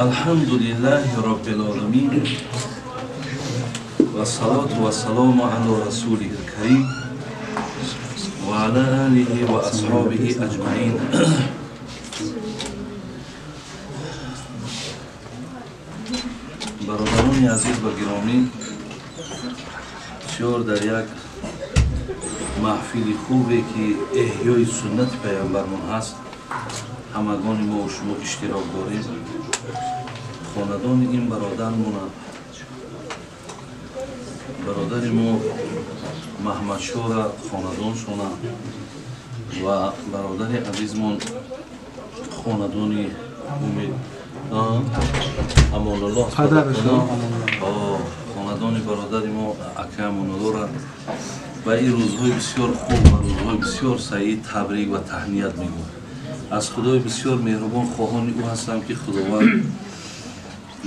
Алҳамдулиллаҳи роббил оламин вассалоту вассалому ало расулихил карим ва ала алиҳи ва асҳобиҳи аҷмаин. Бародарони азиз ва гиромӣ, бисёр дар як маҳфили хубе ки эҳёи суннати паёмбармон ҳаст, ҳамагони мо шумо иштирок дорем. Хонадони ин бародармона, бародари мо Маҳмадшоҳра хонадоншона ва бародари азизмон хонадони Умед Амонуллоҳ, хонадони бародари мо ака Амонуллоҳра ба ин рӯзҳои бисёр хуб ва рӯзҳои бисёр саид табрик ва таҳният мегӯям. Аз Худои бисёр меҳрубон хоҳони ӯ ҳастам ки Худованд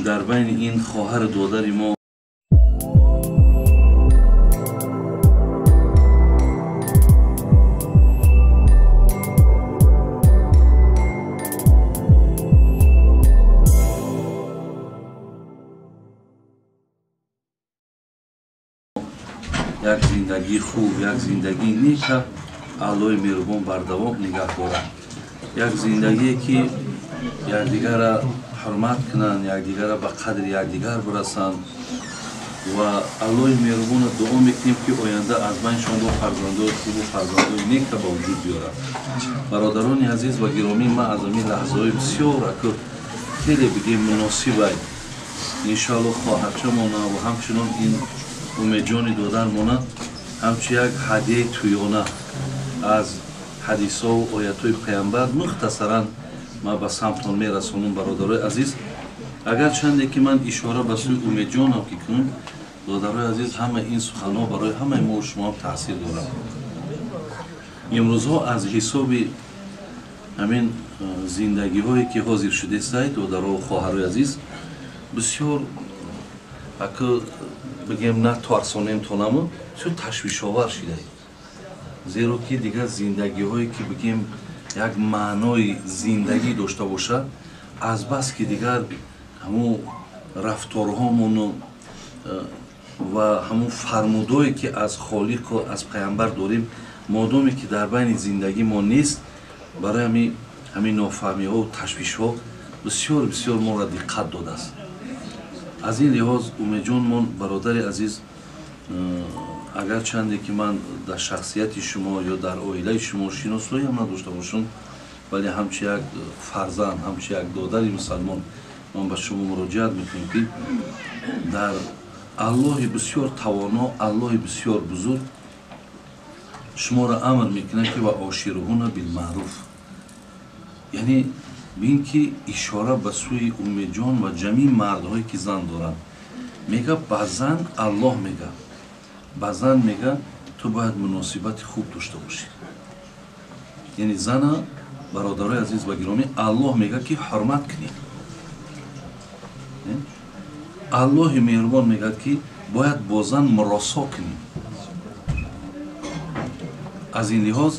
дар байни ин хоҳару додари мо як зиндагии хуб, як зиндагии нека Аллоҳи меҳрубон бардавом нигаҳ дорад. Як зиндагие ки якдигарра ҳурмат кунанд, якдигарра ба қадри якдигар бирасанд ва Аллоҳи меҳрубонро дуо мекунем ки оянда аз байншон бо фарзандои хубу фарзандои нека ба вуҷуд биёрад. Бародарони азиз ва гиромӣ, ман аз ҳамин лаҳзаҳои бисёр аку хеле бигем муносибай иншоаллоҳ хоҳарчамона ва ҳамчунон ин Умедҷони додармона ҳамчун як ҳадияи тӯёна аз ҳадисҳову оятҳои паямбар мухтасаран ман ба самтон мерасонам. Бародарои азиз, агарчанде ки ман ишора ба сӯи Умедҷонам ки кунам, додарои азиз, ҳама ин суханҳо барои ҳамаи мо шумоам таъсир дорад. Имрӯзҳо аз ҳисоби ҳамин зиндагиҳое ки ҳозир шудестай, додарову хоҳарои азиз, бисёр аку бигем на тарсонем тонаму бисёр ташвишовар шидаем. Зеро ки дигар зиндагиҳое ки бигем як маънои зиндагӣ дошта бошад, азбаски дигар ҳамун рафторҳомону ва ҳамун фармудое ки аз Холиқу аз паямбар дорем, модоме ки дар байни зиндагӣ мо нест, барои ҳамин нофаҳмиҳову ташвишҳо бисёр бисёр моро диққат додааст. Аз ин лиҳоз Умедҷонмон бародари азиз, агарчанде ки ман дар шахсияти шумо ё дар оилаи шумо шиносоиам надошта бошам, вале ҳамчун як фарзанд, ҳамчун як додари мусалмон ман ба шумо муроҷиат мекунам ки дар Аллоҳи бисёр тавоно, Аллоҳи бисёр бузург шуморо амр мекунад ки ва ошируҳуна билмаъруф, яъне бин ки ишора ба сӯи Умедҷон ва ҷамъи мардҳое ки зан доранд мега, ба зан Аллоҳ мега, ба зан мега ту бояд муносибати хуб дошта бошӣ. Яъне зана, бародарои азиз ва гиромӣ, Аллоҳ мега ки ҳурмат кунӣ. Аллоҳи меҳрубон мегӯяд ки бояд бо зан муросо кунӣ. Аз ин лиҳоз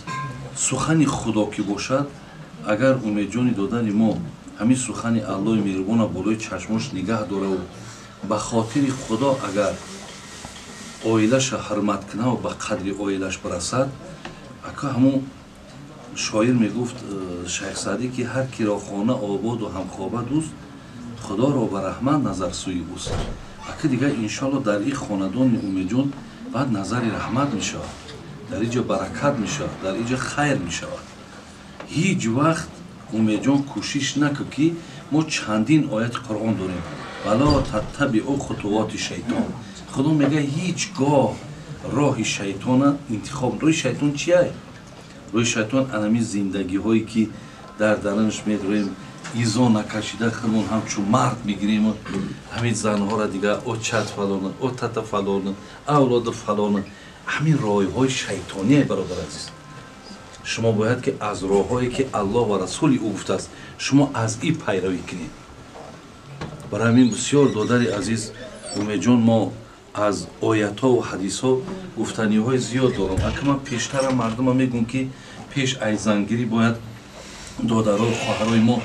сухани Худо ки бошад, агар Умедҷони додари мо ҳамин сухани Аллоҳи меҳрубонро болои чашмош нигаҳ дораву ба хотири Худо агар оилаша ҳурмат кунаву ба қадри оилаш бирасад, ака ҳамун шоир мегуфт Шайх Саъдӣ ки ҳар киро хона ободу ҳамхоба дӯст, Худоро ба раҳмат назар сӯи ӯст. Ака дигар иншоаллоҳ дар ин хонадони Умедҷон баъд назари раҳмат мешавад, дар инҷо баракат мешавад, дар инҷо хайр мешавад. Ҳеҷ вақт Умедҷон кӯшиш накун ки мо чандин ояти Қуръон дорем, вала таттабиу хутувоти шайтон. Худо мега ҳеҷ гоҳ роҳи шайтона интихоб. Роҳи шайтон чия? Роҳи шайтон анами зиндагиҳое ки дар дарунаш медроем, изо накашида худмон ҳамчун мард мегирем. Ҳамин занҳоро дига очат фалона, отата фалона, авлоду фалона, ҳамин роҳҳои шайтоние. Бародар азиз, шумо бояд ки аз роҳҳое ки Аллоҳ ва расули ӯ гуфтааст, шумо аз и пайравӣ кунед. Барои ҳамин бисёр, додари азиз Умедҷон, мо аз оятҳо ва ҳадисҳо гуфтаниҳои зиёд дорам. Ака, ман пештара мардума мегӯм, ки пеш аз зангирӣ бояд додаро, хоҳарои мо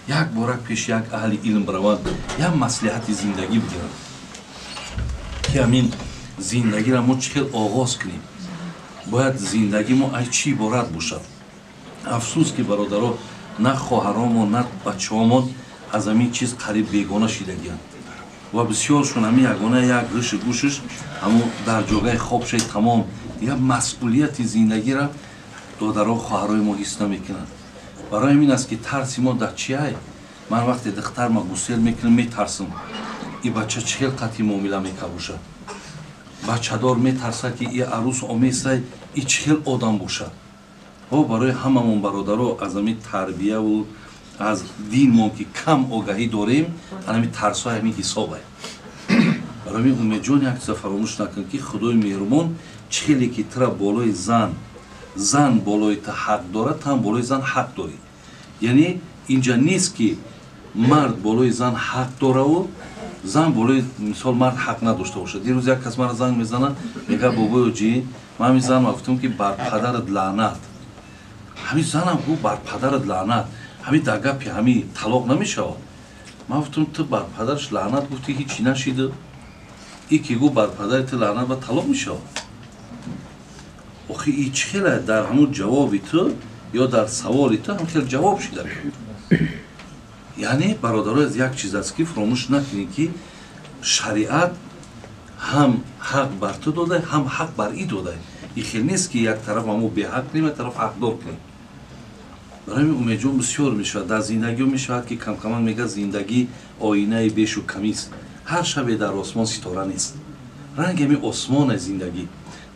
як бора пеш як аҳли илм бираванд, як маслиҳати зиндагӣ бигиранд, ки ҳамин зиндагиро мо чӣ хел оғоз кунем, бояд зиндагӣ мо аз чӣ иборат бошад. Афсӯс, ки бародаро, на хоҳаромон, на бачаҳомон аз ҳамин чиз қариб бегона шидагианд ва бисёршон ҳамин ягона як гӯшу гӯшаш ҳамун дар ҷогаи хоб шаи, тамом. Дигар масъулияти зиндагиро додаро, хоҳарои мо ҳис намекунанд. Барои ҳамин аст, ки тарси мо дар чиай? Ман вақте духтарма гусел мекунам, метарсам, и бача чӣ хел қатъи муомила мекабошад. Бачадор метарсад, ки и арӯс омесай, и чӣ хел одам бошад. О, барои ҳамамон, бародаро, аз ҳамин тарбияву аз динмон ки кам огаҳӣ дорем, ҳамин тарсҳои ҳамин ҳисобай. Барои ҳамин, Умедҷон, як чиза фаромӯш накун, ки Худои меҳрубон чӣ хеле ки тура болои зан, зан болои ту ҳақ дорад, ту ҳам болои зан ҳақ дорӣ. Яъне инҷа нест, ки мард болои зан ҳақ дораву зан болои, мисол, мард ҳақ надошта бошад. Дирӯз як кас мара занг мезанад, мега: «Бобои оҷӣ, ман ҳамин занам гуфтам, ки бар падарат лаънат». Ҳамин занам гуфт: «Бар падарат лаънат». Ҳамин дар гапи ҳамин талоқ намешавад. Ман гуфтам: «Ту бар падараш лаънат гуфтӣ, ҳичи нашида. И ки гуфт бар падари ту лаънат, ба талоқ мешавад?» Охи, и чӣ хела? Дар ҳамун ҷавоби ту ё дар саволи ту ҳам хел ҷавоб шида. Яъне, бародаро, аз як чиз аст, ки фаромӯш накунед, ки шариат ҳам ҳақ бар ту додай, ҳам ҳақ бар и додай. И хел нест, ки як тараф ҳамо беҳақ кунем, як тараф ҳақдор кунем. Барои ҳамин, Умедҷон, бисёр мешавад дар зиндагиҳо, мешавад, ки камкаман мега: зиндагӣ оинаи бешу камист, ҳар шабе дар осмон ситора нест. Ранги ҳамин осмоне зиндагӣ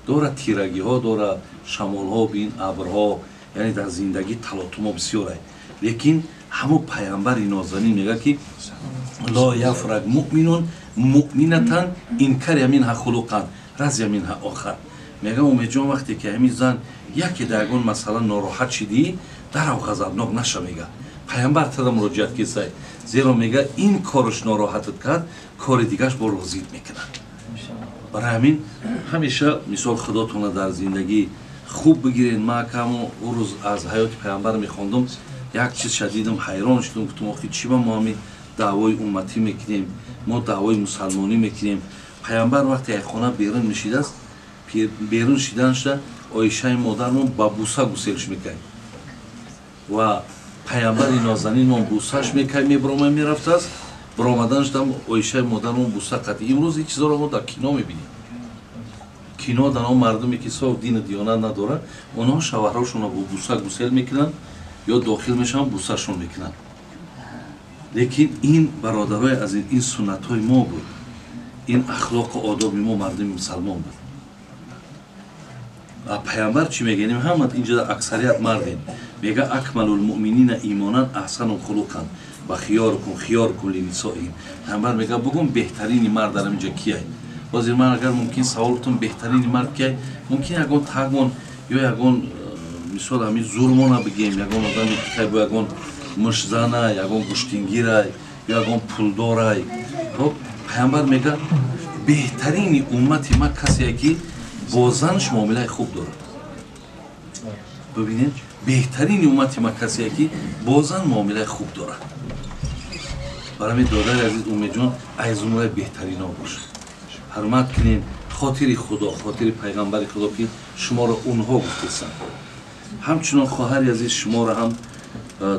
дорад, тирагиҳо дорад, шамолҳо, бин, абрҳо. Яъне дар зиндагӣ талотумо бисёрай, лекин ҳамун пайғамбари нозанин мега, ки لا يفرق مؤمن مؤمنة إن كره منها خلقا رضي منها آخر. Мега, Умедҷон, вақте ки ҳамин зан яке дар ягон масъала нороҳат шидӣ, дарав ғазабнок наша, мега пайғамбар тада муроҷиат кисай, зеро, мега, ин кораш нороҳатат кард, кори дигаш бо розит мекунад. Барои ҳамин ҳамеша, мисол, худотона дар зиндагӣ хуб бигиред. Ман каму ӯ рӯз аз ҳаёти пайғамбар мехондум, як чиз шадидам, ҳайрон шудум. Гуфтум: «Охи, чӣ ба мо ҳамин даъвои умматӣ мекунем, мо даъвои мусалмонӣ мекунем?» Пайғамбар вақте як хона берун мешидааст, берун шиданашда Оишаи модармон ба буса гуселш мекард ва пайғамбари нозанинмон бусаш мекард, мебиромад, мерафтааст. Баромаданашдам Оишаи модармон буса қатъи. Имрӯз ин чизоро мо дар кино мебинем. Кино дар он мардуме ки соф дину диёнат надоранд, онҳо шавҳарҳошонро бо буса гусел мекунанд ё дохил мешаванд, бусашон мекунанд. Лекин ин, бародарои азиз, ин суннатҳои мо буд, ин ахлоқу одоби мо, мардуми мусалмон буд. Ва пайғамбар чӣ мегӯяд? Ҳама инҷо аксарият мардем. Мега: أكمل المؤمنين إيمانا أحسنهم خلقا وخياركم خياركم لنسائهم. Пайғамбар мега: «Бугум, беҳтарини мард дар инҷа кияй?» Ҳозир ман агар мумкин савол кунам: «Беҳтарини мард кияй?», мумкин ягон тагмон ё ягон мисол ҳамин зурмона бигем, ягон одаме ки хай бо ягон мушзана, ягон гӯштингирай ё ягон пулдорай. Хоб, пайғамбар мега: «Беҳтарини уммати ман касее, ки бо занаш муомилаи хуб дорад». Бибинед, беҳтарини уммати ман касее, ки бо зан муомилаи хуб дорад. Барои ҳамин, додари азиз Умедҷон, аз зумраи беҳтарино бошад. Ҳурмат кунед, хотири Худо, хотири пайғамбари Худо, ки шуморо онҳо гуфтесанд. Ҳамчунон, хоҳари азиз, шуморо ҳам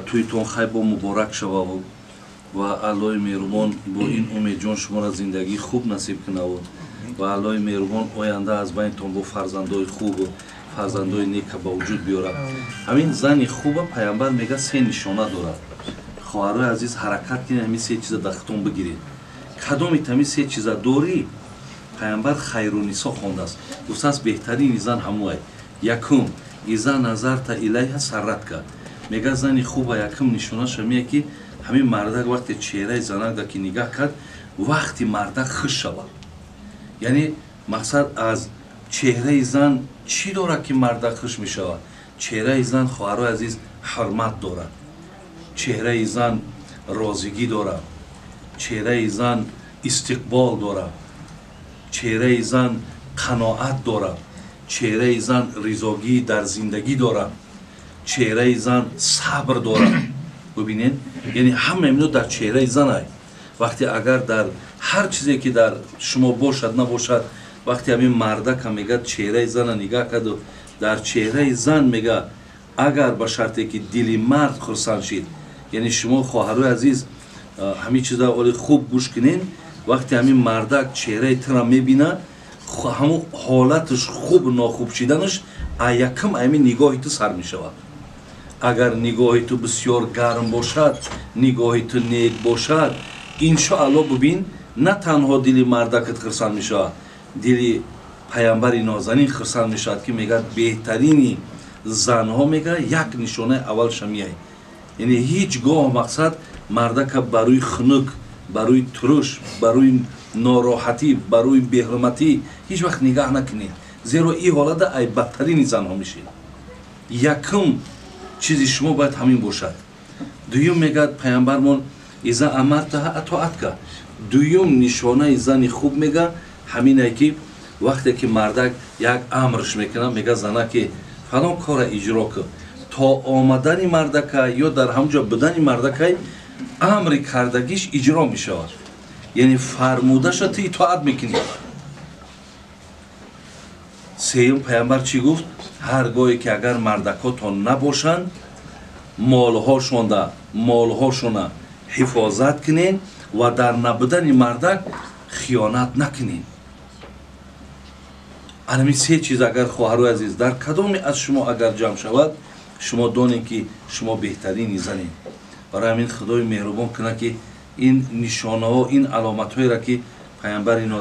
тӯйтон хай бо муборак шававу ва Аллоҳи меҳрубон бо ин Умедҷон шуморо зиндагии хуб насиб кунаву ва Аллоҳи меҳрубон оянда аз байнтон бо фарзандои хубу фарзандои нека ба вуҷуд биёрад. Ҳамин зани хуба, пайғамбар мега, се нишона дорад. Хоҳарои азиз, ҳаракат кунед, ҳамин се чиза дар худтон бигиред. Кадоми ҳамин се чиза дорӣ, пайғамбар хайрунисо хондааст, гуфтааст: беҳтарини зан ҳамуай. Якум: إذا نظرت إليها سرتك. Мега, зани хуба якум нишонаша мея, ки Ҳамин мардак вақте чеҳраи занакда ки нигаҳ кард, вақти мардак хуш шавад. Яъне мақсад аз чеҳраи зан чӣ дорад, ки мардак хуш мешавад? Чеҳраи зан, хоҳарои азиз, ҳурмат дорад, чеҳраи зан розигӣ дорад, чеҳраи зан истиқбол дорад, чеҳраи зан қаноат дорад, чеҳраи зан ризогӣ дар зиндагӣ дорад, чеҳраи зан сабр дорад. Бубинед, яъне ҳама ино дар чеҳраи зан ай. Вақте агар дар ҳар чизе ки дар шумо бошад, набошад, вақте ҳамин мардака мегӯяд, чеҳраи зана нигаҳ карду дар чеҳраи зан мега, агар ба шарте ки дили мард хурсанд шид. Яъне шумо, хоҳарои азиз, ҳамин чиза оли хуб гӯш кунед. Вақте ҳамин мардак чеҳраи тура мебина, ҳамун ҳолаташ хуб нохуб шиданаш якам ҳамин нигоҳи ту сар мешавад. Агар нигоҳи ту бисёр гарм бошад, нигоҳи ту нек бошад, иншоалло, бубин, на танҳо дили мардакат хурсанд мешавад, дили паямбари нозанин хурсанд мешавад, ки мегӯяд, беҳтарини занҳо, мега, як нишонаи аввал шамияй. Яъне ҳеҷ гоҳ мақсад мардака барои хунук, барои туруш, барои нороҳатӣ, барои беҳурматӣ ҳеҷ вақт нигаҳ накунед, зеро ин ҳолата ай бадтарини занҳо мешед. Якум чизи шумо бояд ҳамин бошад. Дуюм, мегӯяд паямбармон, иза амартаҳа атоатка. Дуюм нишонаи зани хуб, мега, ҳамине ки вақте ки мардак як амрш мекунад, мега, занаки фалон кора иҷро кун, то омадани мардака ё дар ҳамҷо будани мардакай амри кардагиш иҷро мешавад. Яъне фармудаша ту итоат мекунӣ. Сеюм, паямбар чӣ гуфт? Ҳар гоҳе ки агар мардакотон набошанд, молҳошона ҳифозат кунед ва дар набудани мардак хиёнат накунед. Анами се чиз агар, хоҳарои азиз, дар кадоме аз шумо агар ҷамъ шавад, шумо донед, ки шумо беҳтарини занед. Барои ҳамин Худои меҳрубон кунад, ки ин нишонаҳо, ин аломатҳоеро, ки паямбари ноз